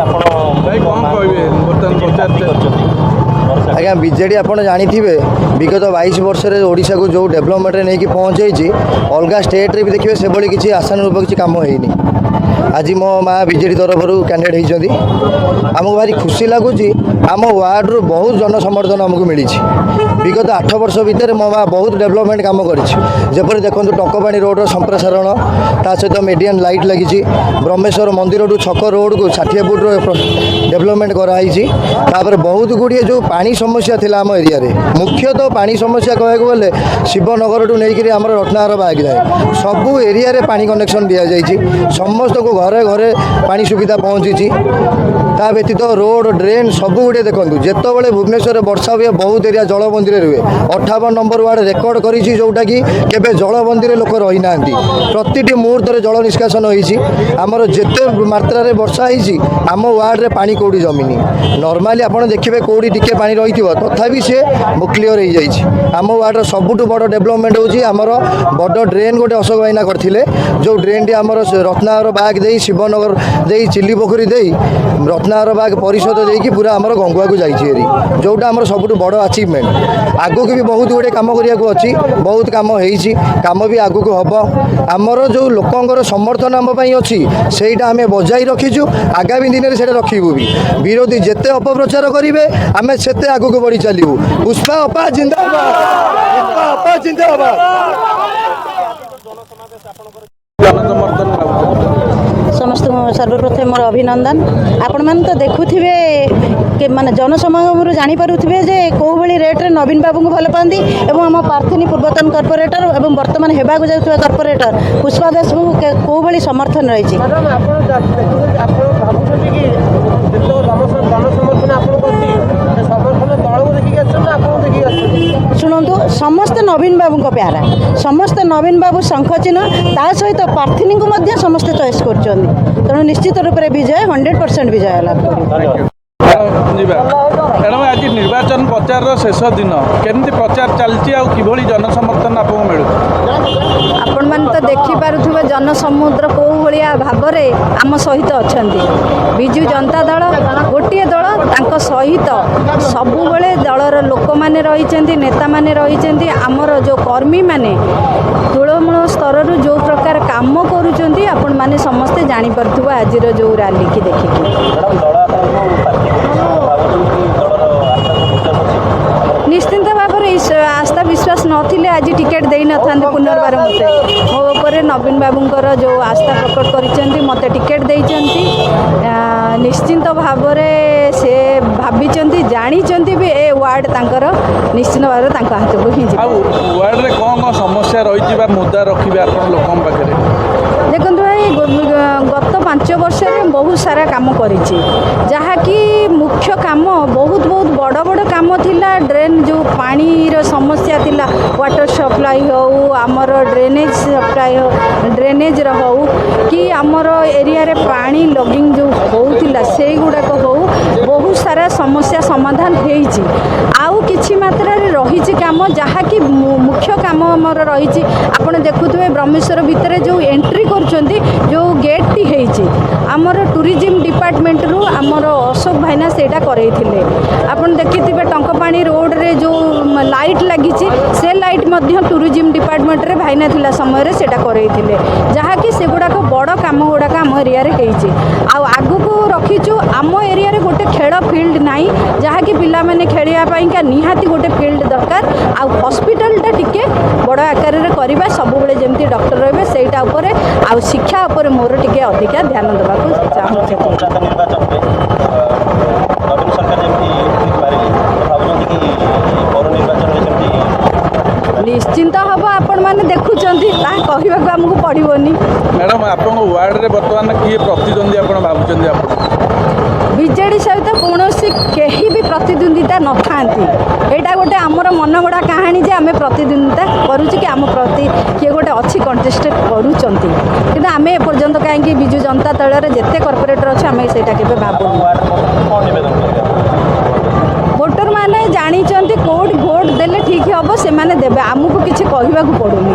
ଆପଣ ଭାଇ, କ'ଣ କହିବେ? ବର୍ତ୍ତମାନ ବିଜେଡି ପ୍ରଚାର ପ୍ରାର୍ଥୀ କରିଛନ୍ତି ଭରସା। ଆଜ୍ଞା, ବିଜେଡ଼ି ଆପଣ ଜାଣିଥିବେ, ବିଗତ 22 ବର୍ଷରେ ଓଡ଼ିଶାକୁ ଯେଉଁ ଡେଭଲପମେଣ୍ଟରେ ନେଇକି ପହଞ୍ଚେଇଛି, ଅଲଗା ଷ୍ଟେଟ୍ରେ ବି ଦେଖିବେ ସେଭଳି କିଛି ଆଶାନୁରୂପ କିଛି କାମ ହେଇନି। ଆଜି ମୋ ମା ବିଜେଡ଼ି ତରଫରୁ କ୍ୟାଣ୍ଡିଡେଟ୍ ହେଇଛନ୍ତି। ଆମକୁ ଭାରି ଖୁସି ଲାଗୁଛି। ଆମ ୱାର୍ଡ଼ରୁ ବହୁତ ଜନସମର୍ଥନ ଆମକୁ ମିଳିଛି। ବିଗତ 8 ବର୍ଷ ଭିତରେ ମୋ ମା ବହୁତ ଡେଭଲପମେଣ୍ଟ କାମ କରିଛି। ଯେପରି ଦେଖନ୍ତୁ, ଟଙ୍କପାଣି ରୋଡ଼ର ସମ୍ପ୍ରସାରଣ, ତା ସହିତ ମେଡ଼ିଆନ୍ ଲାଇଟ୍ ଲାଗିଛି। ବ୍ରହ୍ମେଶ୍ୱର ମନ୍ଦିରଠୁ ଛକ ରୋଡ଼କୁ 60 ଫୁଟର ଡେଭଲପମେଣ୍ଟ କରାହେଇଛି। ତାପରେ ବହୁତ ଗୁଡ଼ିଏ ଯେଉଁ ପାଣି ସମସ୍ୟା ଥିଲା ଆମ ଏରିଆରେ, ମୁଖ୍ୟତଃ ପାଣି ସମସ୍ୟା କହିବାକୁ ଗଲେ ଶିବନଗରଠୁ ନେଇକରି ଆମର ରତ୍ନାକର ବାଗ ଯାଏ ସବୁ ଏରିଆରେ ପାଣି କନେକ୍ସନ୍ ଦିଆଯାଇଛି। ସମସ୍ତଙ୍କୁ ଘରେ ଘରେ ପାଣି ସୁବିଧା ପହଞ୍ଚିଛି। ତା ବ୍ୟତୀତ ରୋଡ଼, ଡ୍ରେନ୍ ସବୁ ଗୁଡ଼ିଏ ଦେଖନ୍ତୁ। ଯେତେବେଳେ ଭୁବନେଶ୍ୱରରେ ବର୍ଷା ହୁଏ, ବହୁତ ଏରିଆ ଜଳବନ୍ଦୀରେ ରୁହେ। 58 ନମ୍ବର ୱାର୍ଡ଼ ରେକର୍ଡ଼ କରିଛି, ଯେଉଁଟାକି କେବେ ଜଳବନ୍ଦୀରେ ଲୋକ ରହିନାହାନ୍ତି। ପ୍ରତିଟି ମୁହୂର୍ତ୍ତରେ ଜଳ ନିଷ୍କାସନ ହେଇଛି। ଆମର ଯେତେ ମାତ୍ରାରେ ବର୍ଷା ହେଇଛି, ଆମ ୱାର୍ଡ଼ରେ ପାଣି କେଉଁଠି ଜମିନି। ନର୍ମାଲି ଆପଣ ଦେଖିବେ, କେଉଁଠି ଟିକେ ପାଣି ରହିଥିବ, ତଥାପି ସେ କ୍ଲିଅର ହେଇଯାଇଛି। ଆମ ୱାର୍ଡ଼ର ସବୁଠୁ ବଡ଼ ଡେଭଲପମେଣ୍ଟ ହେଉଛି ଆମର ବଡ଼ ଡ୍ରେନ୍ ଗୋଟେ ଅଶୋକ ଭାଇନା କରିଥିଲେ, ଯେଉଁ ଡ୍ରେନ୍ଟି ଆମର ରତ୍ନାକର ବାଗ ଦେଇ, ଶିବନଗର ଦେଇ, ଚିଲି ପୋଖରୀ ଦେଇ, ରତ୍ନାକର ବାଗ ପରିଷଦ ଦେଇକି ପୁରା ଆମର ଗଙ୍ଗୁଆକୁ ଯାଇଛି ହେରି, ଯେଉଁଟା ଆମର ସବୁଠୁ ବଡ଼ ଆଚିଭମେଣ୍ଟ। ଆଗକୁ ବି ବହୁତ ଗୁଡ଼ିଏ କାମ କରିବାକୁ ଅଛି। ବହୁତ କାମ ହେଇଛି, କାମ ବି ଆଗକୁ ହେବ। ଆମର ଯେଉଁ ଲୋକଙ୍କର ସମର୍ଥନ ଆମ ପାଇଁ ଅଛି, ସେଇଟା ଆମେ ବଜାଇ ରଖିଛୁ। ଆଗାମୀ ଦିନରେ ସେଇଟା ରଖିବୁ ବି। ବିରୋଧୀ ଯେତେ ଅପପ୍ରଚାର କରିବେ, ଆମେ ସେତେ ଆଗକୁ ବଢ଼ି ଚାଲିବୁ। ପୁଷ୍ପା ଅପା ଜିନ୍ଦାବାଦ! ପୁଷ୍ପା ଅପା ଜିନ୍ଦାବାଦ! ଜନସମର୍ଥନ ଭାବୁଛନ୍ତି? ସମସ୍ତଙ୍କୁ ସର୍ବପ୍ରଥମେ ମୋର ଅଭିନନ୍ଦନ। ଆପଣମାନେ ତ ଦେଖୁଥିବେ କି ମାନେ ଜନସମାଗମରୁ ଜାଣିପାରୁଥିବେ ଯେ କେଉଁଭଳି ରେଟ୍ରେ ନବୀନ ବାବୁଙ୍କୁ ଭଲ ପାଆନ୍ତି ଏବଂ ଆମ ପ୍ରାର୍ଥିନୀ, ପୂର୍ବତନ କର୍ପୋରେଟର ଏବଂ ବର୍ତ୍ତମାନ ହେବାକୁ ଯାଉଥିବା କର୍ପୋରେଟର ପୁଷ୍ପା ଦାସଙ୍କୁ କେଉଁଭଳି ସମର୍ଥନ ରହିଛି। ମ୍ୟାଡ଼ାମ୍, ଆପଣ ଦେଖୁଛନ୍ତି, ଆପଣ ଭାବୁଛନ୍ତି କି ଯେତେକ ଜନସମର୍ଥନ ଆପଣଙ୍କୁ ଅଛି, ସେ ସମର୍ଥନ ଦଳକୁ ଦେଖିକି ଆସିଛନ୍ତି ନା ଆପଣଙ୍କୁ ଦେଖିକି ଆସିଛନ୍ତି? ଶୁଣନ୍ତୁ, ସମସ୍ତେ ନବୀନ ବାବୁଙ୍କ ପ୍ୟାରା। ସମସ୍ତେ ନବୀନ ବାବୁ, ଶଙ୍ଖ ଚିହ୍ନ, ତା ସହିତ ପ୍ରାର୍ଥିନୀଙ୍କୁ ମଧ୍ୟ ସମସ୍ତେ ଚଏସ୍ କରୁଛନ୍ତି। ତେଣୁ ନିଶ୍ଚିତ ରୂପରେ ବିଜୟ, 100% ବିଜୟ ଲାଭ କରିବ। ଯିବା ମ୍ୟାଡ଼ାମ୍, ଆଜି ନିର୍ବାଚନ ପ୍ରଚାରର ଶେଷ ଦିନ। କେମିତି ପ୍ରଚାର ଚାଲିଛି ଆଉ କିଭଳି ଜନସମର୍ଥନ ଆପଣଙ୍କୁ ମିଳୁଛି? ଆପଣମାନେ ତ ଦେଖିପାରୁଥିବେ ଜନସମୁଦ୍ର କେଉଁ ଭଳିଆ ଭାବରେ ଆମ ସହିତ ଅଛନ୍ତି। ବିଜୁ ଜନତା ଦଳ ଗୋଟିଏ ଦଳ, ତାଙ୍କ ସହିତ ସବୁବେଳେ ଦଳର ଲୋକମାନେ ରହିଛନ୍ତି, ନେତାମାନେ ରହିଛନ୍ତି। ଆମର ଯେଉଁ କର୍ମୀମାନେ ତୃଣମୂଳ ସ୍ତରରୁ ଯେଉଁ ପ୍ରକାର କାମ କରୁଛନ୍ତି, ଆପଣମାନେ ସମସ୍ତେ ଜାଣିପାରୁଥିବେ ଆଜିର ଯେଉଁ ରାଲିକି ଦେଖିକି। ମ୍ୟାଡ଼ାମ୍, ଦଳ ଆପଣଙ୍କୁ ପ୍ରାର୍ଥୀ କରିଛି। ଭାବୁଛନ୍ତି କି ଦଳର ଆସ୍ଥାକୁ ବିଶ୍ୱାସ ଅଛି ଆମର? ନିଶ୍ଚିନ୍ତ ଭାବରେ। ଆସ୍ଥା ବିଶ୍ୱାସ ନଥିଲେ ଆଜି ଟିକେଟ୍ ଦେଇନଥାନ୍ତେ ପୁନର୍ବାର ମୋତେ। ମୋ ଉପରେ ନବୀନ ବାବୁଙ୍କର ଯେଉଁ ଆସ୍ଥା ପ୍ରକଟ କରିଛନ୍ତି, ମୋତେ ଟିକେଟ୍ ଦେଇଛନ୍ତି, ନିଶ୍ଚିନ୍ତ ଭାବରେ ସେ ଭାବିଛନ୍ତି, ଜାଣିଛନ୍ତି ବି ଏ ୱାର୍ଡ଼ ତାଙ୍କର ନିଶ୍ଚିନ୍ତ ଭାବରେ ତାଙ୍କ ହାତକୁ ହିଁ ଯିବ। ଆଉ ୱାର୍ଡ଼ରେ କ'ଣ କ'ଣ ସମସ୍ୟା ରହିଛି ବା ମୁଦ୍ଦା ରଖିବେ ଆପଣ ଲୋକଙ୍କ ପାଖରେ? ଦେଖନ୍ତୁ ଭାଇ, ଗତ 5 ବର୍ଷରେ ବହୁତ ସାରା କାମ କରିଛି, ଯାହାକି ମୁଖ୍ୟ କାମ ବହୁତ ବହୁତ ବଡ଼ ବଡ଼ କାମ ଥିଲା। ଡ୍ରେନ୍, ଯେଉଁ ପାଣିର ସମସ୍ୟା ଥିଲା, ୱାଟର ସପ୍ଲାଇ ହେଉ, ଆମର ଡ୍ରେନେଜ୍ ସପ୍ଲାଇ ହେଉ, ଡ୍ରେନେଜ୍ର ହେଉ କି ଆମର ଏରିଆରେ ପାଣି ଲଗିଂ ଯେଉଁ ହେଉଥିଲା ସେଇଗୁଡ଼ାକ ହେଉ, ବହୁତ ସାରା ସମସ୍ୟା ସମାଧାନ ହେଇଛି। ଆଉ କିଛି ମାତ୍ରାରେ ରହିଛି କାମ, ଯାହାକି ମୁଖ୍ୟ କାମ ଆମର ରହିଛି। ଆପଣ ଦେଖୁଥିବେ, ବ୍ରହ୍ମେଶ୍ୱର ଭିତରେ ଯେଉଁ ଏଣ୍ଟ୍ରି କରୁଛନ୍ତି, ଯେଉଁ ଗେଟ୍ଟି ହେଇଛି, ଆମର ଟୁରିଜିମ୍ ଡିପାର୍ଟମେଣ୍ଟରୁ ଆମର ଅଶୋକ ଭାଇନା ସେଇଟା କରେଇଥିଲେ। ଆପଣ ଦେଖିଥିବେ, ଟଙ୍କପାଣି ରୋଡ଼ରେ ଯେଉଁ ଲାଇଟ୍ ଲାଗିଛି, ସେ ଲାଇଟ୍ ମଧ୍ୟ ଟୁରିଜିମ୍ ଡିପାର୍ଟମେଣ୍ଟରେ ଭାଇନା ଥିଲା ସମୟରେ ସେଇଟା କରେଇଥିଲେ। ଯାହାକି ସେଗୁଡ଼ାକ ବଡ଼ କାମ ଗୁଡ଼ାକ ଆମ ଏରିଆରେ ହେଇଛି। ଆଉ ଆଗକୁ ରଖିଛୁ, ଆମ ଏରିଆରେ ଗୋଟେ ଖେଳ ଫିଲ୍ଡ ନାହିଁ, ଯାହାକି ପିଲାମାନେ ଖେଳିବା ପାଇଁକା ନିହାତି ଗୋଟେ ଫିଲ୍ଡ ଦରକାର। ଆଉ ହସ୍ପିଟାଲଟା ଟିକେ ବଡ଼ ଆକାରରେ କରିବା, ସବୁବେଳେ ଯେମିତି ଡକ୍ଟର ରହିବେ ସେଇଟା ଉପରେ। ଆଉ ଶିକ୍ଷା ଉପରେ ମୋର ଟିକେ ଅଧିକା ଧ୍ୟାନ ଦେବାକୁ ଚାହୁଁଛି। ପଞ୍ଚାୟତ ନିର୍ବାଚନରେ ନବୀନ ସରକାର ଯେମିତି ଲିକ୍ ମାରିଲେ, ଭାବୁଛନ୍ତି କି ପୌର ନିର୍ବାଚନରେ ସେମିତି? ନିଶ୍ଚିନ୍ତ ହେବ। ଆପଣମାନେ ଦେଖୁଛନ୍ତି, ତାହା କହିବାକୁ ଆମକୁ ପଡ଼ିବନି। ମ୍ୟାଡ଼ାମ୍, ଆପଣଙ୍କ ୱାର୍ଡ଼ରେ ବର୍ତ୍ତମାନ କିଏ ପ୍ରତିଦ୍ୱନ୍ଦ୍ୱୀ ଆପଣ ଭାବୁଛନ୍ତି ଆପଣ? ବିଜେଡ଼ି ସହିତ କୌଣସି କେହି ବି ପ୍ରତିଦ୍ୱନ୍ଦିତା ନଥାନ୍ତି। ଏଇଟା ଗୋଟେ ଆମର ମନଗଢ଼ା କାହାଣୀ ଯେ ଆମେ ପ୍ରତିଦ୍ୱନ୍ଦିତା କରୁଛୁ କି ଆମ ପ୍ରତି କିଏ ଗୋଟେ ଅଛି, କଣ୍ଟେଷ୍ଟେଡ଼ କରୁଛନ୍ତି। କିନ୍ତୁ ଆମେ ଏପର୍ଯ୍ୟନ୍ତ କାହିଁକି ବିଜୁ ଜନତା ଦଳରେ ଯେତେ କର୍ପୋରେଟର ଅଛୁ, ଆମେ ସେଇଟା କେବେ ଭାବୁନୁ। ୱାର୍ଡ଼ କ'ଣ ନିବେଦନ କରିବେ? ଭୋଟରମାନେ ଜାଣିଛନ୍ତି କେଉଁଠି ଭୋଟ ଦେଲେ ଠିକ୍ ହେବ, ସେମାନେ ଦେବେ। ଆମକୁ କିଛି କହିବାକୁ ପଡ଼ୁନି।